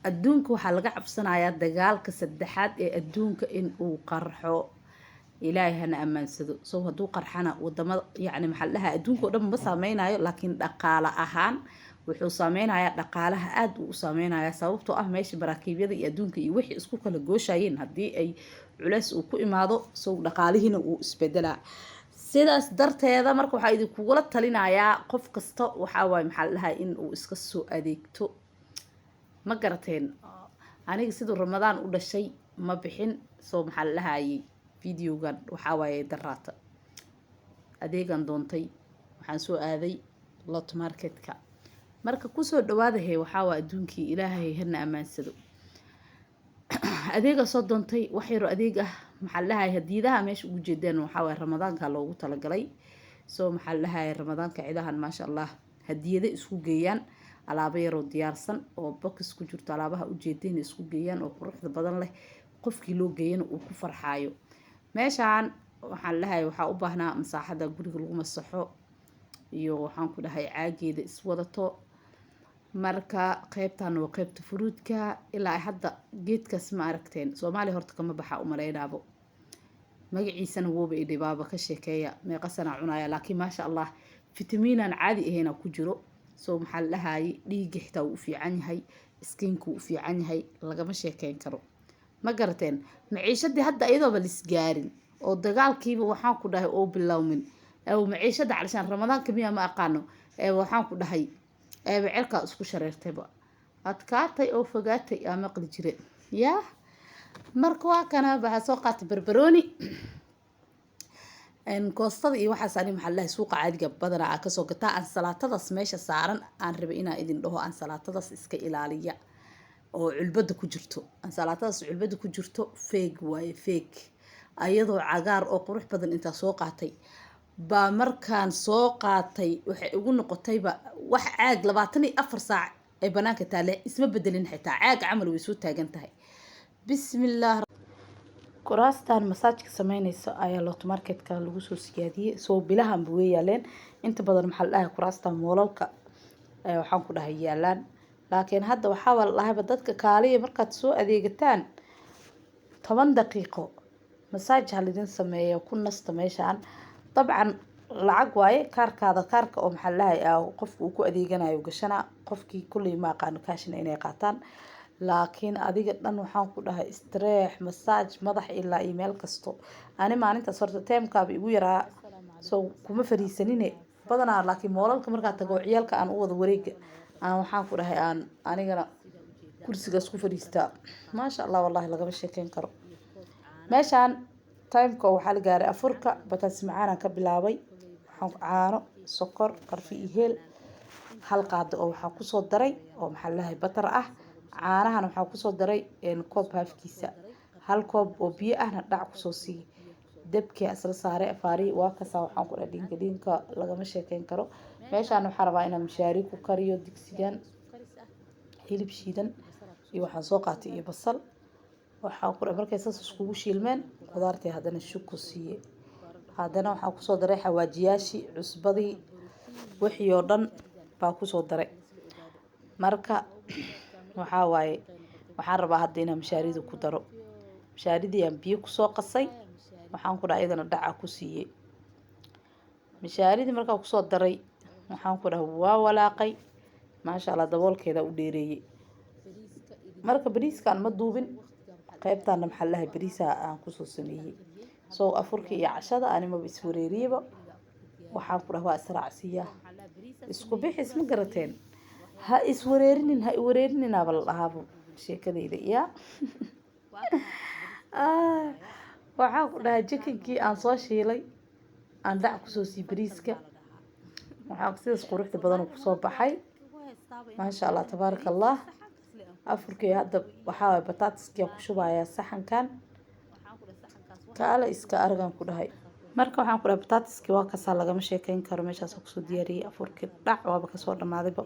Adduunka waxaa laga cabsanayaa dagaalka saddexaad ee adduunka in uu qarxo. Ilaahay hana ammaansado. So hadduu qarxana, wadamada, yacni, maxaa la dhahaa, adduunka oo dhan ma saameynayo, laakiin dhaqaale ahaan wuxuu saameynayaa, dhaqaalaha aada uu u saameynayaa, sababtoo ah meesha maraakiibyada iyo adduunka iyo wixii isku kala gooshayeen haddii ay culeys uu ku imaado, so dhaqaalihiina uu isbedelaa. Sidaas darteeda marka waxaa idinkugula talinayaa, qof kasta waxaa waaye, maxaa la dhahaa, in uu iska soo adeegto. Ma garateen? Aniga siduu Ramadaan u dhashay ma bixin. So maxaa la dhahayay, videogan waxaa waaye daraata adeegan doontay, waxaan soo aaday Lot Marketka. Marka kusoo dhawaadahe, waxaa waa adduunkii, Ilaahay hana ammaansado. Adeega soo doontay, wax yaroo adeeg ah, maxaa la dhahay, hadiidaha meesha ugu jeedaan waxaa waaye Ramadaanka loogu talagalay. So maxaa la dhahay, Ramadaanka cidahan, maasha Allah, hadiyado isku geeyaan, alaabo yaroo diyaarsan oo box ku jirto, alaabaha ujeedeen isku geeyaan oo quruxda badan leh, qofkii loo geeyana uu ku farxaayo. Meeshaan waxaan dhahay waxaa u baahnaa masaaxada guriga lagu masaxo iyo, waxaan ku dhahay, caageeda iswadato. Marka qeybtan waa qeybta furuudka. Ilaa hadda geedkaas ma aragteen? Soomaaliya horta kama baxa umaleynaabo, magaciisana wooba idhibaaba ka sheekeeya, meeqa sanaa cunaya, laakiin maasha Allah, fitamiinaan caadi ahayna ku jiro. So maxaa la dhahayay, dhiigga xitaa wuu u fiican yahay, skinka wuu u fiican yahay, lagama sheekeyn karo. Ma garateen? Maciishadii hadda iyadooba lisgaarin oo dagaalkiiba, waxaan ku dhahay, oo bilowmin maciishada, calishaan Ramadaanka miyaa, ma aqaano, waxaan ku dhahay, eeba cerkaa isku shareertayba, adkaatay oo fogaatay aa maqli jire yaa. Marka waa kana, waxaa soo qaatay barbarooni, koostada iyo waxaas. Ani, maxaa la dhahay, suuqa caadiga badanaa aa kasoo gataa. Ansalaatadaas meesha saaran aan rabay inaan idin dhaho, ansalaatadaas iska ilaaliya oo culbada ku jirto. Ansalaatadaas culbada ku jirto fake waaye, fake. Ayadoo cagaar oo qurux badan intaa soo qaatay baa, markaan soo qaatay waxay igu noqotayba wax caag 24 saac ee banaanka taale, isma bedelin xitaa, caag camal way soo taagan tahay. Bismillaah. Kuraastan masaajka sameyneysa ayaa Lot Marketka lagu soo siyaadiyey. Soo bilahanba way yaaleen inta badan, maxaa la dhahay, kuraastan moolalka, waxaan ku dhahay, yaalaan, laakiin hadda waxaaba la dhahayba dadka kaaliya, markaad soo adeegataan 10 daqiiqo masaaj ha lidin sameeyo, ku nasta meeshaan. Dabcan lacag waaye, kaarkaada, kaarka oo, maxaa la dhahay, qofka uu ku adeeganayo gashana, qofkii kulley ma aqaano kaashna inay qaataan, laakiin adiga dhan, waxaan ku dhahay, istreex, masaaj madax ilaa iyo meel kasto. Ani maalintaas horta teemkaaba igu yaraa, so kuma fariisanine badanaa, laakiin moolalka markaa tago, ciyaalka aan u wada wareega, aan, waxaan ku dhahay, aan anigana kursigaas ku fariistaa. Maasha Allah, wallahi lagama sheekeyn karo. Meeshaan timeka waxaa la gaaray afurka. Bataas macaanaan ka bilaabay. Waxaan caano, sokor, qarfi iyo heel, hal qaado oo waxaa kusoo daray oo, maxaa la dhahay, butter ah. Caanahan waxaa kusoo daray koob haafkiisa, hal koob oo biyo ahna dhac kusoo siiyey. Dabkii isla saaray afaari, waa kasaa. Waxaan ku dhahay, dhinka dhinka, lagama sheekeyn karo. Meeshaan waxaa rabaa inaan mishaari ku kariyo digsigan. Hilib shiidan iyo waxaan soo qaatay iyo basal. Waxaan ku dhahay, markay saas iskugu shiilmeen, khudaartii haddana shug ku siiyey. Haddana waxaan kusoo daray xawaajiyaashii, cusbadii, wixii oo dhan baa kusoo daray. Marka waxaa waaye, waxaan rabaa hadda inaan mishaarida ku daro. Mishaaridii aan biyo kusoo qasay, waxaan ku dhahay, iyadana dhaca ku siiyey. Mishaaridii markaa kusoo daray, waxaan ku dhahay, waa walaaqay, maasha Allah, daboolkeeda u dheereeyey. Marka bariiskaan ma duubin, qaybtaana, maxaa la dhahay, bariisaha aan kusoo sameeyey. So afurkii iyo cashada animaba iswareeriyaba, waxaan ku dhahay, waa israacsiiyaa, isku bixis. Ma garateen? Ha iswareerinin, ha iwareerininaaba la dhahaaba sheekadayda yaa. Waxaan ku dhahay, chickenkii aan soo shiilay aan dhac kusoo sii bariiska. Waxaa sidaas quruxda badan uu kusoo baxay, maasha Allah, tabaaraka Allah. Afurkii hadda waxaa waay bataatiskii ku shubayaa saxankan, kaale iska aragan ku dhahay. Marka waxaan ku dhahay, bataatiskii waa kasaa, lagama sheekeyn karo. Meeshaas kusoo diyaariyey afurkii, dhac, waaba kasoo dhamaadayba.